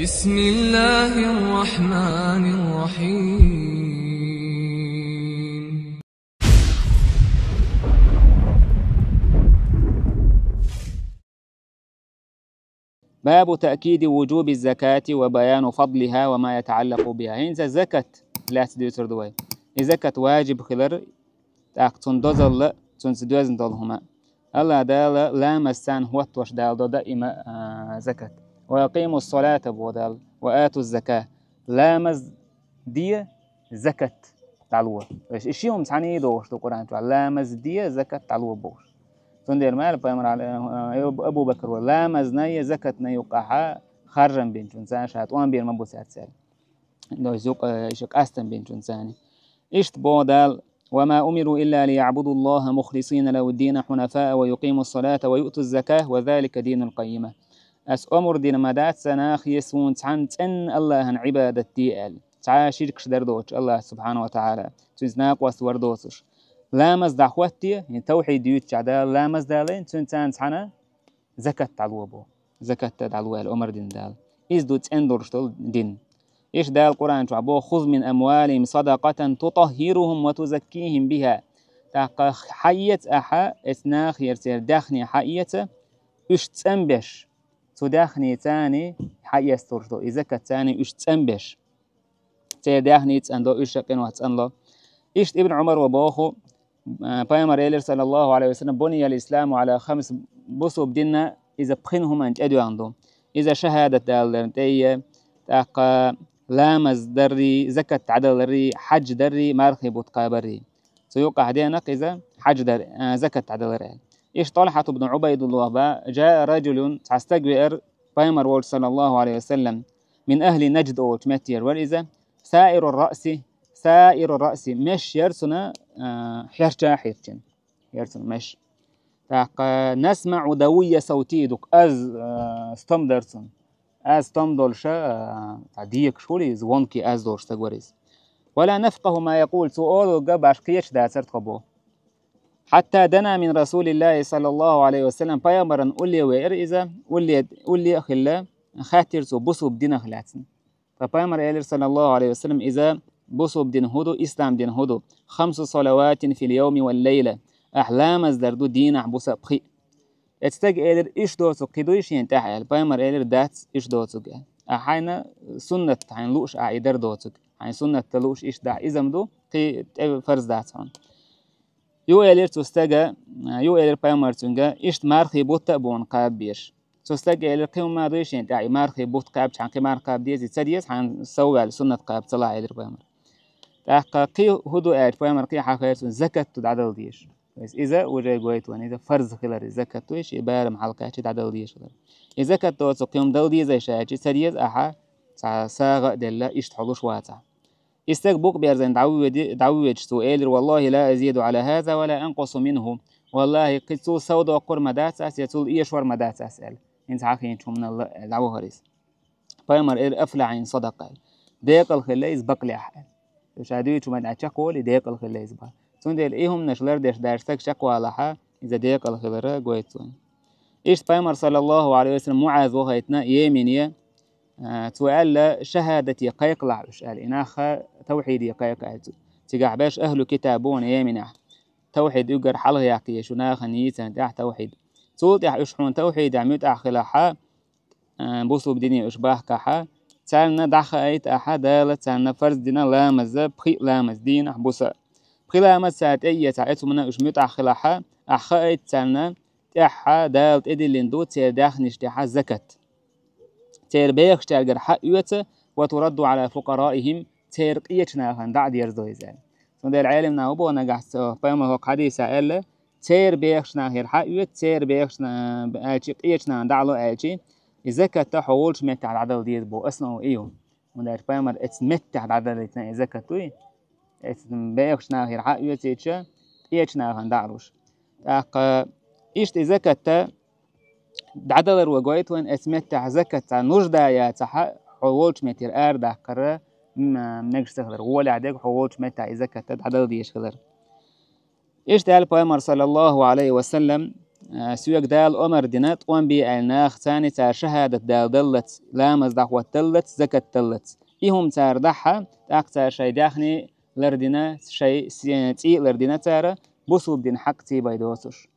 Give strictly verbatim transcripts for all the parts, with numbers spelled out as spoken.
بسم الله الرحمن الرحيم. باب تأكيد وجوب الزكاة وبيان فضلها وما يتعلق بها. ХӀинца закат лаьцна дуьйцур ду вай. И закат важиб хилар, тӀаккха цунна дозалла, цунца доьзна долу хӀума. АллахӀ Дала ламаз царна хӀоттош далдо даима, а, закат. «Ва акъиму ссалата», боху Дала, «ва ату ззака». Ламаз де, закат дӀало. То есть и ши хӀума цхьаьна догӀуш ду Къуръан чохь. Ламаз де, закат дӀало бохуш. Цундела ма аьлла пайхамар, а, Абу Бакр вара, ламазна я закатна юкъахьа харжам бинчунца ша тӀом бийр ма бу цаьрца аьлла. То есть юкъа, иша къастам бинчунца. Иштта боху Дала: «Ва ма умиру илла лиябудуллаха мухлисина лаху ддина хьунафаа ва юкъиму ссалата ва юъту ззака ва залика динул къаййима». Ас омра дина ма дац сан нахе суна цхьанна цӀенна АллахӀан Ӏибадат де аьлла. Цхьа а ширкаш дар доцуш АллахӀ субхьана ва тагӀала, цуьнца накъост вар доцуш. Ламаз дӀахӀотте, и тавхьид юьйцучохь Дала ламаз далайна, цуьнца цхьаьна закат дӀало боху. Закат дӀало аьлла омра дина Дала. Иза ду цӀена долуш долу дин. Иштта Дала Къуръан чохь боху: «Хуз мин амвалихим садакъатан тутаххирухум ва тузаккихим биха». ТӀаккха хьаэца ахьа, эцу нахера церан даьхни хьаэца, уьш цӀанбеш, цу даьхни царний хьаэцторш ду, и закат царний уьш цӀанбеш. Церан даьхни цӀандо, уьш а къинойх цӀанло. Иштта Ибн Ӏумара боху, а, пайхамар элира, саллаллаху Ӏалайхи ва саллам: «Буниял исламу Ӏала хамс», бусулба дин иза пхин хӀуманна тӀедоьгӀна ду. Иза шахӀадат даларна тӀе, тӀаккха ламаз дарри, закат дӀадаларри, хьаьж дарри, мархий бутт кхабарри. Цу юкъахь денах иза хьаьж дар, а, закат дӀадалар аьлла. Иштта ТӀалхьат ибн Ӏубайдуллах боху: «Жаа раджулун», цхьа стаг веара пайхамар волчу, саллаллаху Ӏалайхи ва саллам, «мин ахли Нажд» олучу меттера вара иза, «саиру раъси, саиру раъси», меш яра цуьнан, а, хьерча а хьерчина. Яра цуьнан меш. ТӀаккха «насмаӀу давийя савтихи», дукха аз, а, стом дара цуьнан. Аз стом долуша, а, цхьа декаш хуьлу иза, звонкий аз долуш стаг вара иза. «Ва ла нафкъаху ма якъул», цо олург башха кхеташ дацара тхо боху. «Хьатта дана мин Расулиллахи саллаллаху Ӏалайхи ва саллам», пайхамаран улле веара иза, улле, улле а хилла, хаьттира цо бусулба динах лаьцна. Ткъа пайхамар элира, саллаллаху Ӏалайхи ва саллам, иза бусулба дин хӀун ду, ислам дин хӀун ду? «Хамсу салаватин фил йовми вал лайла». Ахь ламаз дар ду дийнахь, буса а, пхиъ. Эцу стага элира: «Уьш доцург кхин дуй шена тӀехь?» аьлла. Пайхамар элира: «Дац уьш доцург», аьлла. Ахь хьайна суннат, хьайна лууш ахь и дар доцург. Хьайна суннатта лууш иштта дахь иза-м ду, кхин тӀе фарз дац хьуна. Ю элира цу стага, ю элира пайхамар цуьнга, иштта мархий бутт а бу хьуна кхаба безаш. Цу стага элира: «Кхин хӀума дуй шена тӀехь, и мархий бутт кхаьбча, хьан кхин марха кхаба деза, и ца деза, хьан сов ваьлла суннат кхаба ца лахь», элира пайхамар. ТӀаккха кхин хӀун ду аьлча пайхамар кхин хьахайра цунна: «Закат ду дӀадала дезаш». То есть иза уже гойту вайн, иза фарз хилар, и закат ду, и ши барам хьалакхаьчча дӀадала дезаш хилар. И закат доцу кхин хӀума дала дезаш аьлча, ца деза ахьа, цхьа сагӀа а делла, иштта хьо луш вацахь. И стаг букъ берзина дӀавоьди-, дӀавоьдуш цо элира: «Валлахи ла азиду Ӏала хаза ва ла анкъусу минху». «Валлахи, кхин цул сов доккхур ма дац ас, я цул эшор ма дац ас», аьлла. ХӀинца хьахийначу хӀуманал дӀавахара иза. Пайхамар элира: «Афлахьа ин садакъа», аьлла. Декъала хилла иза бакълехь аьлла. Ша дуьйцу хӀуманна чекхволий, декъала хилла иза бакъ. Цундела и хӀуманаш ларъеш даьржа стаг чекхвалахь, иза декъала хилар гойту цунна. Иштта пайхамар, саллаллаху Ӏалайхи ва саллам, МуӀаз вахийтина Йемене, а, цо аьлла: «ШахӀадате кхайкхалахь уьш», аьлла. И нах тавхьиде кхайкха аьлла цо. Цигахь берш ахӀлу китаб бу хьуна Йеменехь. Тавхьид уггар хьалха яккха еза шу нахана йийцарна тӀехь тавхьид. Цул тӀаьхьа уьш хьуна тавхьидехь муьтӀахь хилахь, а, бусулба дине уьш бахкахь, царна дӀахаийта ахьа Дала царна фарз дина ламаза, пхиъ ламаз дийнахь, буса а. Пхи ламаз цара тӀеэцахь, эцу хӀумана уьш муьтӀахь хилахь, ахьа хаийта царна, тӀаьхьа Дала тӀедиллина ду церан даьхнаш тӀехьа закат. Церан бехачаьргара хьаоьцу: «Ва турадду Ӏала фукъараихим», церан къечу нахана дӀа а дерзадо иза аьлла. Цундела Ӏелам наха боху нагахь цо, пайхамар хӀокху хьадисехь аьлла: «Церан бехачу нахера хьаоьцу, церан бехачу на-, аьлчи, къечу нахана дӀа а ло», аьлчи, и закат хьо волчу меттехь дӀадала деза боху, основа и ю. ХӀунда аьлча пайхамар эцу меттехь дӀадалийтина и закат дуй, эцу бехачу нахера хьаоьцийча, къечу нахана дӀа а луш. ТӀаккха иштта и закат дӀадалар ван гойту вайн, эцу меттехь закат цхьа нужда яцахь, хьо волчу меттера арадаккхара, м-, мегаш ца хилар, гӀолехь дерг хьо волчу меттехь и закат дӀадала дезаш хилар. Иштта аьлла пайхамар, саллаллаху Ӏалайхи ва саллам, а, соьга Дала омар дина, тӀом бе аьлла нах, царна цара шахӀадат дала даллац, ламаз дӀахӀотталлац, закат даллац. И хӀума цара дахьа, тӀаккха цара шайн даьхни лардина, шайн с-, цӀий а лардина цара, бусулба дин хьакъ цӀий бай доцуш.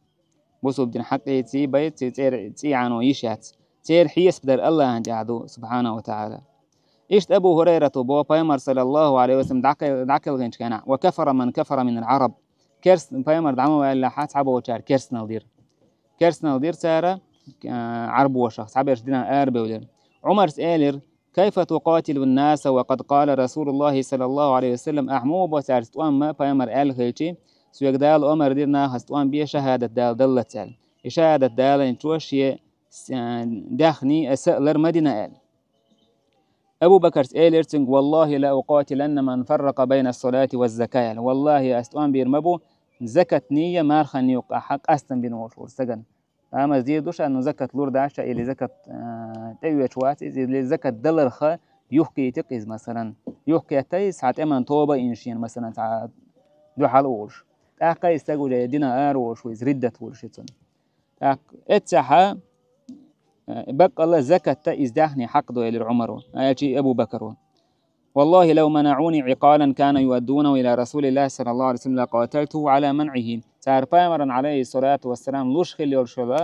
Бусулба дин хьакъ цӀий бай, цӀий цӀер-, цӀий Ӏано йиш яц. Церан хьесап дар АллахӀан тӀехь ду, субхьанаху ва тагӀала. Иштта Абу ХӀурайрата бо, пайхамар, саллаллаху Ӏалайхи ва саллам, дӀакхел-, дӀакхелхинчу хенахь: «Ва кафара ман кафара минал Ӏараб». Керст-, пайхамар дӀа ма ваьллахь, цхьаболчара керстанал дира. Керстанал дира цара, а, Ӏарбошах, цхьаберш динах арабевлира. Ӏумарс элира: «Кайфа тукъатилу ннаса ва къад къала Расулуллахи саллаллаху Ӏалайхи ва саллам», ахьа муха бо цаьрца тӀом, пайхамар аьлла хилча, соьга Дала омар дира нахаца тӀом бе шахӀадат дала даллац аьлла. И шахӀадат далийначо шен с-, а, даьхни а, са а лар ма дина аьлла. Абу Бакарс элира цуьнга: «Валлахи ла укъатиланна ман фарракъа байна ссалати ва ззакая», аьлла. «Валлахи, ас тӀом бийр ма бу, закатний, марханний юккъехь къастам бина волуш волу стагана. Ламаз дийр ду ша, но закат лур дац ша, или закат, а, тӀеоьцуш вац иза, или закат даларх юхкийти-кх иза, масалан. Юхкетта иза, цхьа тӀеман тоба а йина шена, масалан, цхьа дуьхьал а волуш. ТӀаккха иза стаг уже динах ара волуш ву, иза риддат волуш ю цунна». ТӀаккха эццехьа, э, баккъалла закатта иза даьхни хьакъ ду, элира Ӏумаро, аьлча Абу Бакаро: «Валлахи, лав манаӀуни Ӏикъалан кана юаддунаху ила Расулиллахи саллаллаху Ӏалайхи ва саллам, лакъаталту Ӏала манӀихи». Цара пайхамаран, Ӏалайхиссалату вассалам, луш хилла йолуш йолу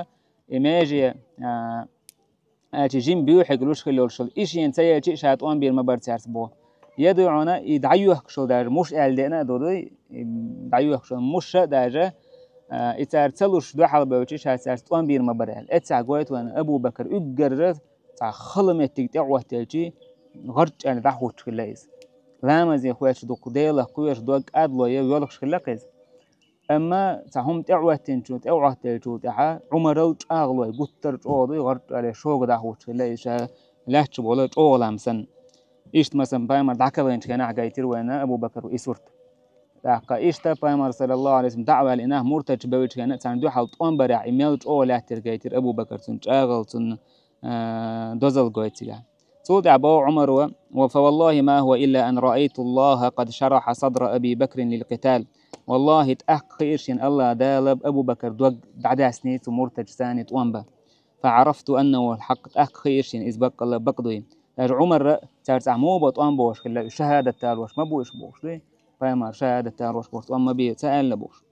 и меже, а, аьлча жима буьйхьиг луш хилла йолуш йолу, и шена ца елча а ша тӀом бийр ма бара цаьрца бо. Я дуьйхьуна, и дӀайоьхкуш йолу, даже муш аьлла деана а ду дуй, и дӀайоьхкуш йолу муш а даже, а, и цара ца луш дуьхьал бевлча, ша цаьрца тӀом бийр ма бара аьлла. Эццехь гойту вайна Абу Бакар уггар цхьа хала меттиг тӀе а хӀоттаелча, гӀарчӀ аьлла дӀахӀуттуш хилла иза. Ламазе хоьттуш дукха Делах кхоьруш дог кӀадло я воьлхуш хилла-кх иза. Амма цхьа хӀума тӀе а хӀоттинчул, тӀе а хӀоттаелчул тӀаьхьа Ӏумарал чӀагӀлой гуттар а чӀогӀа дуй, гӀарчӀ аьлла шога дӀахӀуттуш хилла иза, ша лаьтташ болу чӀогӀа лам санна. Иштта, масалан, пайхамар дӀакхелхинчу хенахь гайтира вайна Абу Бакаро и сурт. ТӀаккха иштта пайхамар, саллаллаху Ӏалайхи ва саллам, дӀа а ваьлла, и нах муртадаш бевлчу хенахь, царна дуьхьал тӀом барехь, и мел чӀогӀа лаьттира гайтира Абу Бакар, цуьнан чӀагӀал, цуьнан, а, дозалла гойту цигахь. Цул тӀаьхьа боху Ӏумаро: «Ва фа валлахи ма хӀуа илла ан раайту Аллаха къад шараха садра Аби Бакрин лил къитал». Валлахи, тӀаккха хиира шена АллахӀ Дала Абу Бакар дог дӀадаьсний цу муртадашца тӀом бан. «Фа Ӏарафту аннаху хьакъ», тӀаккха хиира шена иза баккъалла бакъ дуй. Даже Ӏумарра цаьрца ахь муха бо тӀом бохуш хилла, уьш шахӀадат далош ма бу уьш бохуш дуй. Пайхамар шахӀадат далош бохуш тӀом ма бе ца аьлла бохуш.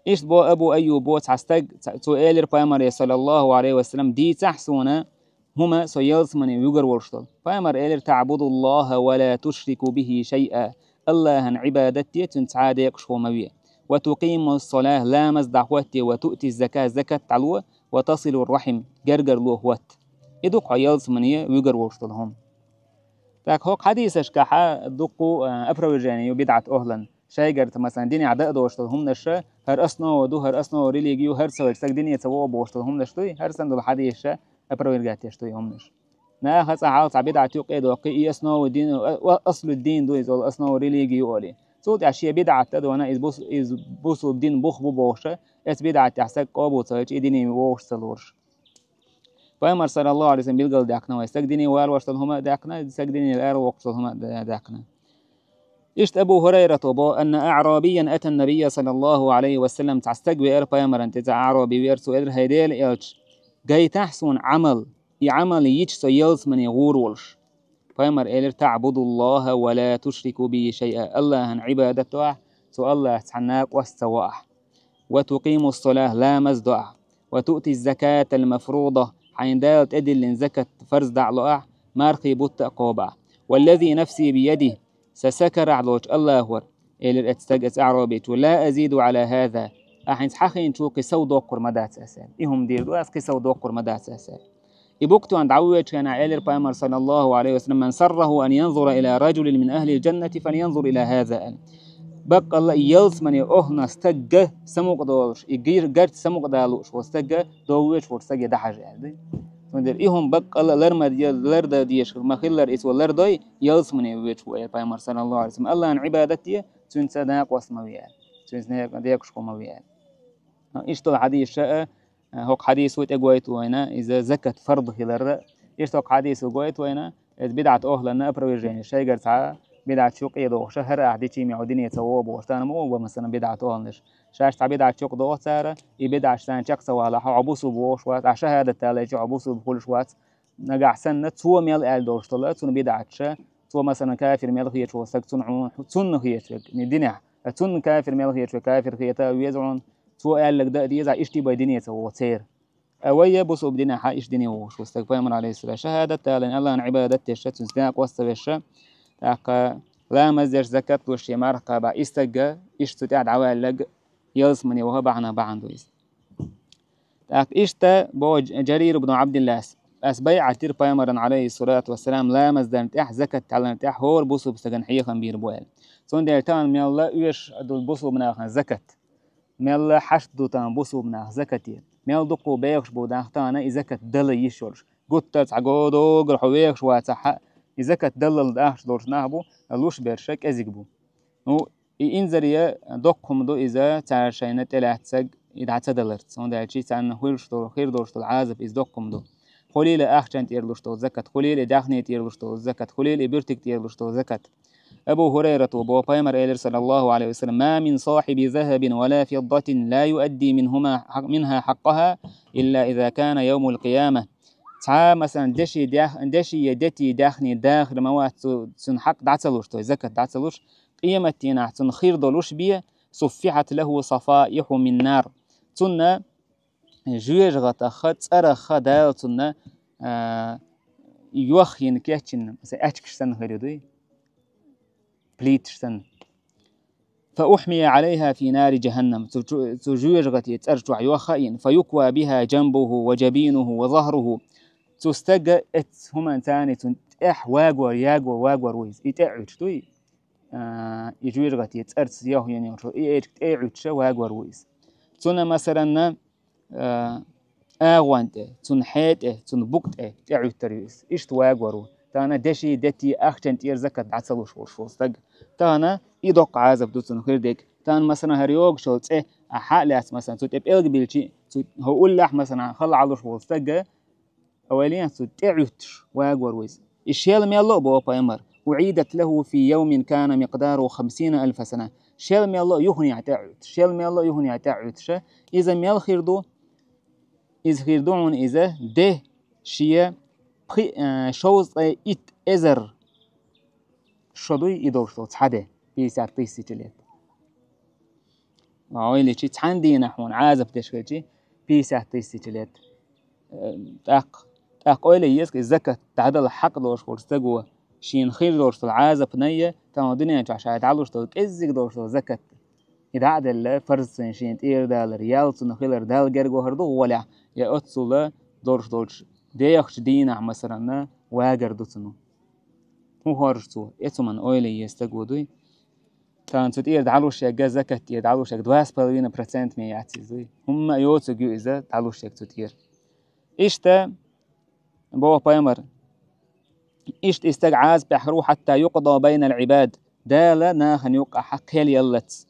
Иштта бо Абу Айюбо, цхьа стаг, ца-, цо элира пайхамаре, саллаллаху Ӏалайхи ва саллам: «Дийцахь суна хӀума со ялсамане вуьгар волуш долу». Пайхамар элира: «ТаӀбудуллаха ва ла тушрику бихи шайъа». АллахӀан Ӏибадат де, цуьнца цхьа а декъашхо ма ве. «Ва тукъиму ссалаха», ламаз дӀахӀотте, «ва туъти ззака», закат дӀало, «ва тасилу ррахим», гергарло хӀотта. И ду-кх хьо ялсамане вуьгар волуш долу хӀума. Так, хӀокху хьадисашкахьа дуккха, а, опровержение ю бидӀат охӀлан. Шайгарта, масалан, динехь дан а долуш долу хӀуманаш, хӀара основа ду, хӀара основа религии ю, хӀара ца вайча стаг дине ца во а бохуш долу хӀуманаш дуй, хӀара санна долу хьадисаш опровергать деш дуй хӀуманаш. Наха цкъа хьалха цхьа бидӀат юккъе а доккхий, и основа дин, а, а, аслу дин ду иза олу, основа религии ю олий. Цул тӀаьхьа шен бидӀат а дона, иза бус-, иза бусулба дин бух бу бохуша, эцу бидӀат тӀехь стаг къобал ца хилча, и дине вогӀуш ца лоруш. Пайхамар, саллаллаху Ӏалайхи ва саллам, билгалдаьккхина вай, стаг дине валош долу хӀума а даьккхина, стаг дине аравоккхуш долу хӀума а да-, даьккхина. Иштта Абу ХӀурайрата бо: «Анна аӀрабиян ата ннабийя, саллаллаху Ӏалайхи ва саллам», цхьа стаг веара пайхамаран тӀе, цхьа аӀраби веара, цо элира: «ХӀай Делан элча, гайтахь суна Ӏамал, и Ӏамал йича со ялсамане гӀур волуш». Пайхамар элира: «ТаӀбудуллаха ва ла тушрику бихи шайъа». АллахӀан Ӏибадат до ахь, цу АллахӀца цхьа накъост ца во ахь. «Ва тукъиму ссалаха», ламаз до ахь. «Ва туъти ззакатал мафруда», хьайна Дала тӀедиллина закат фарз дӀа а ло ахь, мархий бутт а кхоба ахь. «Валлази нафси биядихи», сан са карахь долчу АллахӀора, элира эцу стага, эцу аӀрабичо: «Ла азиду Ӏала хӀаза», ахь хӀинца хьахийначул кхин сов доккхур ма дац аса. И хӀума дийр ду ас, кхин сов доккхур ма дац аса. И букъ тоьхна дӀавоьдучу хенахь элира пайхамар, саллаллаху Ӏалайхи ва саллам: «Ман сарраху ан янзура ила ражулин мин ахлил жаннати, фалянзур ила хӀаза», аьлла. Баккъалла и ялсамане охӀлан стагга самукъа долуш, и гир-, гарта самукъа далуш волу стагга, дов воьдуш волу стаге дӀахьажа аьлла. Цундела и хӀума баккъалла лар ма де-, лардан дезаш ма хиллара, иза ван лардой, ялсамане воьдуш ву, элира пайхамар, саллаллаху Ӏалайхи ва саллам. АллахӀан Ӏибадат де, цуьнца накъост ма ве аьлла. Цуьнца не-, декъашхо ма ве аьлла. Иштта долу хьадисаш а, хӀокху хьадисо тӀе гойту вайна, иза закат фард хиларра. Иштта хӀокху хьадисо гойту вайна, иза бидӀат охӀланна опровержение, шайгара цхьа бидӀаташ юкъе дохуша, хӀара ахь дичи мегӀо дине ца вогӀу бохуш, царна ма вогӀу, масалан, бидӀат оланаш. Шаьш цхьа бидӀаташ юкъа доху цара, и бидӀаташ царна чекх ца валахь, хьо бусулба вохуш вац, ахь шахӀадат далайчи, хьо бусулба хуьлуш вац. Нагахь санна, цо мел аьлла долуш долу, цунна бидӀаташа, цо, масалан, кафир мел хеташ волу стаг, цунна хьуна, цунна хеташ верг, не динехь, а цунна кафир мел хеташ верг, кафир хета а веза хьуна, цо аьлларг дан а деза, иштта бай дине ца вогӀу церан. А вай я бусулба динехь, иштта дине вогӀуш ву стаг, пайхамар, алейхиссалам, шахӀадат далийна, Аллахьна Ӏибадат деш, цуьнан стаг къоста веш, тӀаккха ламаз деш, закат луш, шен марха кхаба, и стаг, иштта цу тӀехь дӀаваьлларг, ялсамане ваха бахьана бахьана ду иза. ТӀаккха иштта боху Джарир ибн Абдиллас: «Ас байӀат дира пайхамаран, алейхиссалату вассалам, ламаз дарна тӀехь, закат даларна тӀехь, хӀора бусулба стагана хьехам бийр бу», – аьлла. Цундела тахана мелла оьшуш долу бусулба нахана закат, мелла хьашт ду тахана бусулба наха закате, мел дуккха бехаш бу нах тахана и закат дала йиш йолуш. Гуттар а цхьа годогара хьо вехаш вацахь, и закат даллал дахьаш долуш нах бу, луш берша кӀезиг бу. Ну, и инзаре доккха хӀума ду иза, цара шайна тӀелаьцнарг и дӀа ца даларца. ХӀунда аьлча царна хуьлуш долу, хир долуш долу Ӏазап иза доккха хӀума ду. Хуьлийла ахчан тӀера луш долу закат, хуьлийла и даьхни тӀера луш долу закат, хуьлийла и буьртиг тӀера луш долу закат. Абу Хурайрата боху, пайхамар элира, саллаллаху алейхи ва саллам: «Ма мин сахьиби захабин ва ла фиддатин ла юадди минхума хьак-, минха хьаккъаха, илла иза кана йовмул къияма». Цхьа, масалан, деши дях-, деши я дети даьхни дахар ма вац цу-, цуьнан хьакъ дӀа ца луш, то есть закат дӀа ца луш, къематдийнахь цунна хир долуш бен, суффихьат лаху сафаиху мин нар. Цунна жоьжахатаха, цӀараха Дала цунна, а, йох йина кечйина, масалан, аьчкаш санна хир ю дуй, плиташ санна. Фа ухьмия алейха фи нари джаханнам. Цу, цу, цу жоьжахате цӀар чохь йох а йина. Фа юква биха джанбуху ва джабинуху ва захруху. Цу стага эц хӀуманца цуьнан тӀехь вагор, ягор, вагор ву иза. И тӀе а Ӏуьттуш дуй? А, и жоьжахате цӀарца йох йина йолуш, и эчиг тӀе а Ӏуьттуша вагор ву иза. Цунна, масаланна, а, агӀон тӀе, цунна хье тӀе, цунна бук тӀе, тӀе Ӏуьттур ю иза. Иштта вагор ву. Тахана деши, дети, ахчан тӀера закат дӀа ца луш волуш волу стаг. Тахана и доккха Ӏазап ду цунна хир дерг. Тахана, масалан, хӀара йогуш йолу цӀе, ахьа а лаьцна, масалан, цу тӀе пӀелг билчи, цу хӀо уллехь, масалан, хала Ӏалуш волу стаг, а вай лен цу тӀе Ӏуьттуш вагор ву иза. И шел мелло а боху пайхамар: «Уъидат лаху фи йовмин кана микъдару хамсина альфа сана». Шел мелло а юханехь тӀе Ӏуьттуш, шел мелло а юханехь тӀе Ӏуьттуша, иза мел хир ду, иза хир ду хьуна иза де шен пхи-, а, шовзткъе итт эзар шо дуй и долуш долу цхьа де, пятьдесят тысяч лет. Ойличи, цхьана дийнахь хьуна Ӏазап деш хилчи, пятьдесят тысяч лет. Э, тӀаккха, тӀаккха ойла еза, и закат дӀадала хьакъ долуш волу стаго, шена хир долуш долу Ӏазапнай, тахана дуьнен чохь ша дӀалуш долу, кӀеззиг долуш долу закат. И дӀа а делла, фарз цуьнан шена тӀера далар, ял цунна хилар Далла герга вахар ду гӀолехь, я оццула долуш долчу дехачу дийнахь, масаланна, вагар ду цунна. ХӀун хоржу цо? Эцу хӀуманна ойла еза стаго дуй. Тахана цу тӀера дӀалуш ерг, закат тӀера дӀалуш ерг два с половиной процент ме яц иза дуй. ХӀумма а йоцург ю иза дӀалуш ерг цу тӀера. Иштта, боху пайхамар, иштта и стаг Ӏазапехь хир ву, хьатта юкъда байнал Ӏибад, Дала нахана юккъахь кхел яллалц.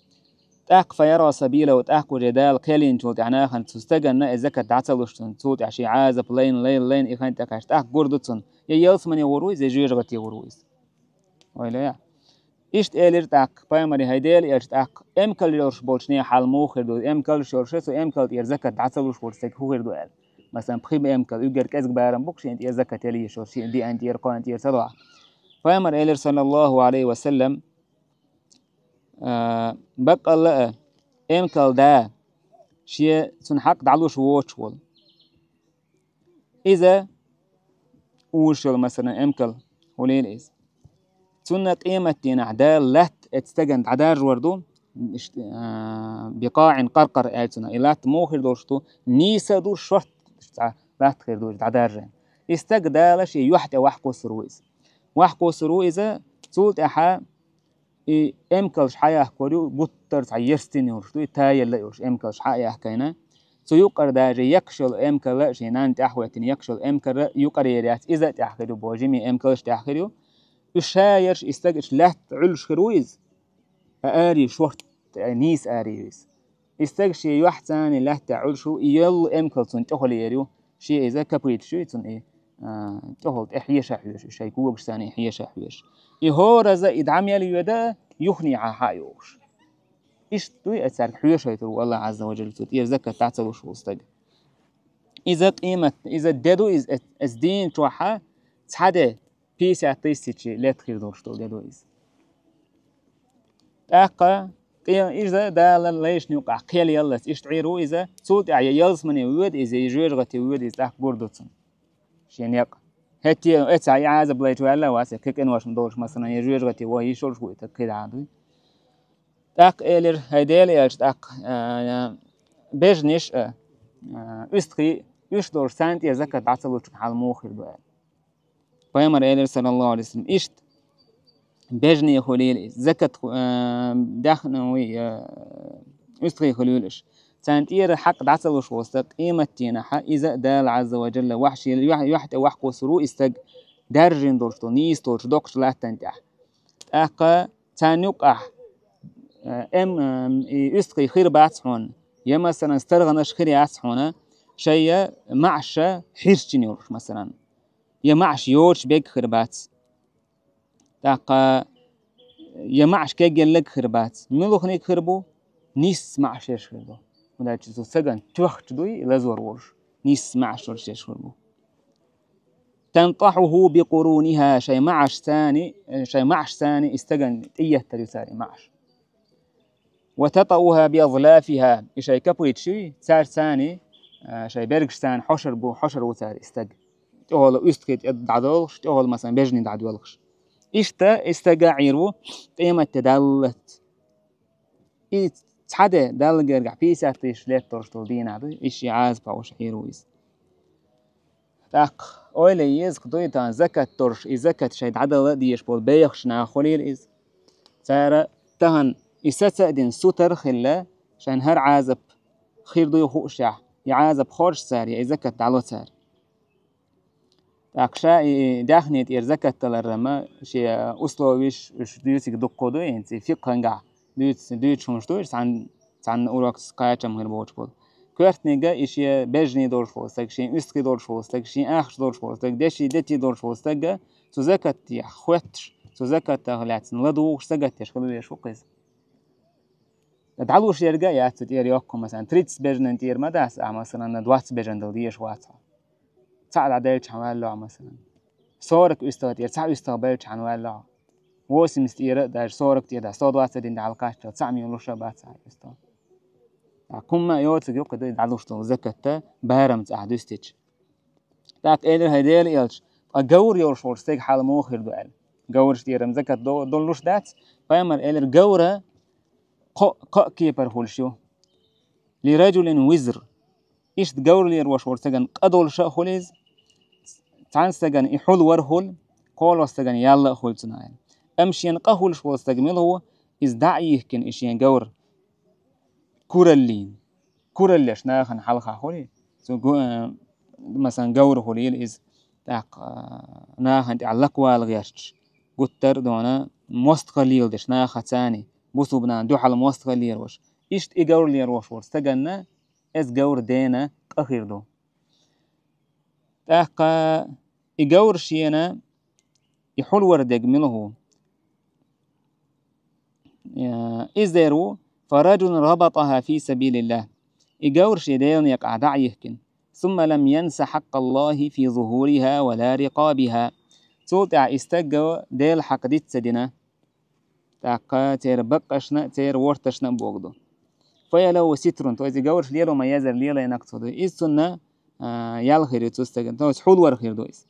ТӀаккха фа яра сабилаху, тӀаккха уже Дала кхел йинчул тӀаьхьа нахана цу стаганна и закат дӀа ца луш цунна, цул тӀаьхьа шен Ӏазап лайна, лайна, лайна и хан тӀекхаьчча, тӀаккха гур ду цунна, я ялсамане гӀур ву иза, я жоьжахате гӀур ву иза. Ойла я. Иштта элира тӀаккха, пайхамаре, хӀай Делан элча, тӀаккха эмкал йолуш болчу нехан хьал муха хир ду? Эмкалш йолуш, цу эмкал тӀера закат дӀа ца луш волчу стеган хӀун хир ду аьлла. Масалан, пхи эмкал, уггар кӀезиг барам бу-кх шена тӀера закат яла езаш йолуш, шен диан тӀера, кхоан тӀера ца лохь. Пайхамар элира, саллаллаху алейхи ва саллам, а, баккъалла а, эмкал да, шен цунна хьакъ дӀалуш воцуш волу. Иза уьш йолу, масалан, эмкал, хӀулийла иза. Цунна къематдийнахь Дала латта эцу стагана дӀадаржор ду, ишт-, а, бикъаӀин къаркъар аьлла цунах. И латта муха хир долуш ду, нийса а ду, шорта цхьа латта хир ду иза дӀадаржийна. И стаг Дала шен юьхь тӀе вахь кхуссур ву иза. Вахь кхуссур ву иза, цул тӀаьхьа и эмкалш хьаяхкор ю, гуттар цхьа ерстина йолуш ду, и таялла а йолуш эмкалш хьа а яхкайна. Цу юкъара даже екхаш йолу эмкал а, шен нанна тӀаьхьахӀоьттина екхаш йолу эмкал а юкъара ер яц, иза а тӀаьхьа хир ю, бо жиме эмкалш тӀаьхьа хир ю. Уьш ша ерш, и стаг иштта лаьтта Ӏуьллуш хир ву иза. А ари шорта, нийса ари ю иза. И стаг шен юьхь царна лаьтта Ӏуьллуш ву, и йолу эмкал цунна тӀехула ер ю, шен иза капуйташ ю и цунна и а, тӀехула тӀе хьеша хьоьжуш, шайн когашца хьеша хьоьжуш. И хӀораза, и дӀа мел йода, юхне хьа хьа йохуш. Иштта дуй а цаьрга хьоьшуьйтур ву Аллах Азза ва Джалла цу тӀера закат дӀа ца луш волу стаг. Иза къемат, иза де ду, иза эц-, эц дийна чохьа цхьа де пятьдесят тысяч лет хир долуш долу де ду иза. ТӀаккха кхин иза Дала лайшна юкъахь кхел яллалц иштта Ӏийр ву иза, цул тӀаьхьа я ялсамане воьду иза, я жоьжахате воьду иза, тӀаккха гур ду цунна. Шен некъ. ХӀетте а, эца и Ӏазап лайча ваьлла а вац, я кхин къинош ма долуш, масалан, я жоьжахате ваха йиш йолуш ву и, тӀаккха кхидӀа а дуй. ТӀаккха элира, хӀай Делан элча, тӀаккха, а, бежнаш а, а, уьстагӀий, уьш долуш царна тӀера закат дӀа ца лучун хьал муха хир ду аьлла. Пайхамар элира, саллаллаху Ӏалайхи ва саллам, иштта бежнаш хуьлийла иза, закат ху-, а, даьхна вуй, а, уьстагӀий хуьлийла уьш. Царна тӀера хьакъ дӀа ца луш волу стаг къематдийнахьа иза а Дала Азза ва Джалла вахь шен юьхь-, юьхь тӀе вахь кхуссур ву и стаг, даьржина долуш долу, нийса долчу доккхачу латтана тӀехь. ТӀаккха царна юкъахь, э, эм, э, и уьстагӀий хир бац хьуна, я, масалан, старгӀанаш хир яц хьуна, шайн я маӀаш хьирчина йолуш, масалан, я маӀаш йоцуш берг хир бац. ТӀаккха я маӀаш кегъелларг хир бац. Муьлханиг хир бу? Нийсса маӀаш ерш хир ду. ХӀунда аьлча цу стагана тоьхча дуй и лазор волуш, нийсса маӀаш йолуш ерш хир бу. تنطحه بقرونها, шайн маӀаш царна, шайн маӀаш царна и стагана тӀееттар ю цара и маӀаш. وتطأها بأظلافها, и шайн копыташ юй, цара царна, а, шайн бергаш царна хьошур бу, хьошур ву цара и стаг. ТӀехула уьстагӀий тӀе дӀадолхуш, тӀехула, масалан, бежнаш дӀадоьлхуш. Иштта и стаг а Ӏийр ву къематде даллалц. И цхьа де Далла гергахь пятьдесят тысяч лет долуш долу дийнахь ду, и шен Ӏазапах уьш Ӏийр ву иза. ТӀаккха ойла е еза-кх дуй тахана закат долуш, и закат шайн дӀадала а дезаш болу бехаш нах хуьлийла иза. Цара тахана и саца а дина сутара а хилла, шайна хӀара Ӏазап хир дуй хуушехь, и Ӏазап хоржу цара, я и закат дӀало цара. ТӀаккха ша и даьхни тӀера закат даларна шен условиш уьш дуьйцург дуккха ду, хӀинца и фикъхьангахь дуьйцу, дуьйцуш хӀумнаш ду, уьш цхьана, цхьана урокца кхачам хир боцуш болу. Коьртаниг и шен бежнаш долуш волу стаг, шен уьстагӀий долуш волу стаг, шен ахча долуш волу стаг, деши, дети долуш волу стаг, цу закатех хоьттуш, цу закатах лаьцна ладугӀуш, сагатдеш хила везаш ву-кх иза. ДӀалуш ерг а яц цу тӀера йоккха, масалан, тридцать бежнан тӀера ма дац, а, масалан, двадцать бежан дала дезаш вац хьо. Цхьаъ дӀаделчахьана ваьлла хьо, масалан. Сорок уьстагӀа тӀера цхьа уьстагӀ белчахьана ваьлла хьо. Восемьдесят тӀера, даже сорок тӀера, сто двадцать один дӀа хьалакхаччалц цхьаъ ма луш а бац хьан уьстагӀ. ТӀаккха хӀумма а йоцург ю-кх и дуй дӀалуш долу закат барамца ахь дуьстича. ТӀаккха элира, хӀай Делан элча, ткъа говр йолуш волчу стеган хьал муха хир ду аьлла. Говраш тӀера-м закат до-, долуш дац. Пайхамар элира, говра кхо-, кхо а кепара хуьлуш ю. لرجل وزر. Иштта говр лелош волу стагана къа долуш а хуьлу иза, цхьана стагана и хьулвар а хуьлу, кхоалгӀа стагана ял а хуьлу цунах аьлла. Амма шена къа хуьлуш волу стаг мила ву, иза дӀа а йихкина и шен говр кураллина. Кураллеш нахана хьалха хуьлий? Цу гу-, э, масалан, говр хуьлийла иза, тӀаккха, э, нахана тӀехь лакхавала гӀерташ, гуттар а дона мостагӀалла леладеш нахаца царна, бусулба нахана дуьхьал мостагӀалла лелош. Иштта и говр лелош волу стаганна, иза говр дена къа хир ду. ТӀаккха и говр шена и хьулвар дерг мила ву? Э, иза дер ву, فرجل ربطها في سبيل الله. И говр шен Делан некъахь дӀа а йихкина. ثم لم ينس حق الله في ظهورها ولا رقابها. Цул тӀаьхьа и стага Делан хьакъ диц ца дина. ТӀаккха церан баккъашна а, церан ворташна а богу ду. فهي له ستر, то есть и говраш лело ма езара лелийнарг цо ду. Иза цунна, а, ял хир ю цу стагана, то есть хьулвар хир ду иза.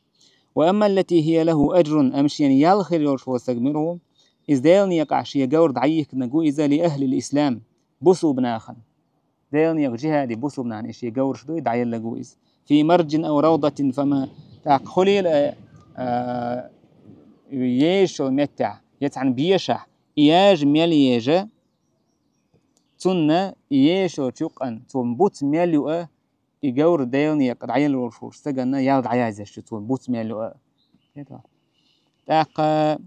وأما التي هي له أجر, амма шена ял хир йолуш волу стаг мила ву? Иза Делан некъахь шен говр дӀайихкинарг ву иза لأهل الإسلام, бусулба нахана. Делан некъа жихӀаде бусулба нахана и шен говраш ду, и дӀаелларг ву иза. في مرج أو روضة فما, тӀаккха хуьлийла, а, езаш йолу меттехь, я цхьана бешахь, и яжа мел ежа, цунна и езаш йолчу юкъана цо буц мел юа, и говр Делан некъа дӀаелларш волчу стаганна ял дӀаязъеш ю цо буц мел юа. ТӀаккха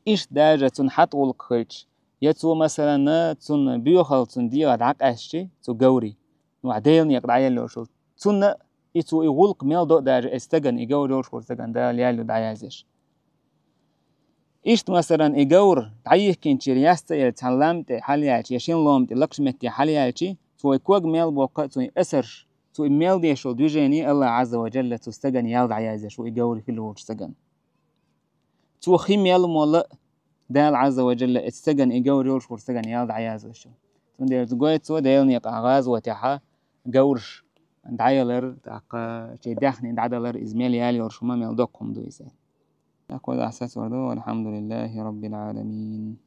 иштта даже цунна хьатӀа гӀуллакх хилча, я цо, масалан, цунна боьхалла цунна дегӀах дӀакъаьстчи, цу говри, ну, ахь Делан некъа дӀаелларш волу, цунна И цо и гӀулакх мел до а даже, эцу стагана, и говр йолуш волчу стагана Дала ял ю дӀаяздеш. Иштта, масалан, и говр дӀайихкинчуьра яц ца елла цхьана лам тӀе хьалаяьлча я шина лам тӀе лакхачу метте хьалаяьлча, цо и ког мел боккху а, цуьнан асарш, цо и мел деш йолу движение АллахӀ Ӏазза ва Джалла цу стагана ял дӀаяздеш ву, и говр хилла волчу стагана. Цо хи мел молла а Дала Ӏазза ва Джалла эцу стагана, и говр йолуш волчу стагана ял дӀаяздеш ю. Цундела гойту цо Делан некъахь гӀазотехь говраш дӀаялар, тӀаккха шайн даьхни дӀадалар, иза мел ял йолуш хӀума, мел доккха хӀума ду иза. ТӀаккха вай сацор ду: «Валхьамдулиллахи Раббил Ӏаламин».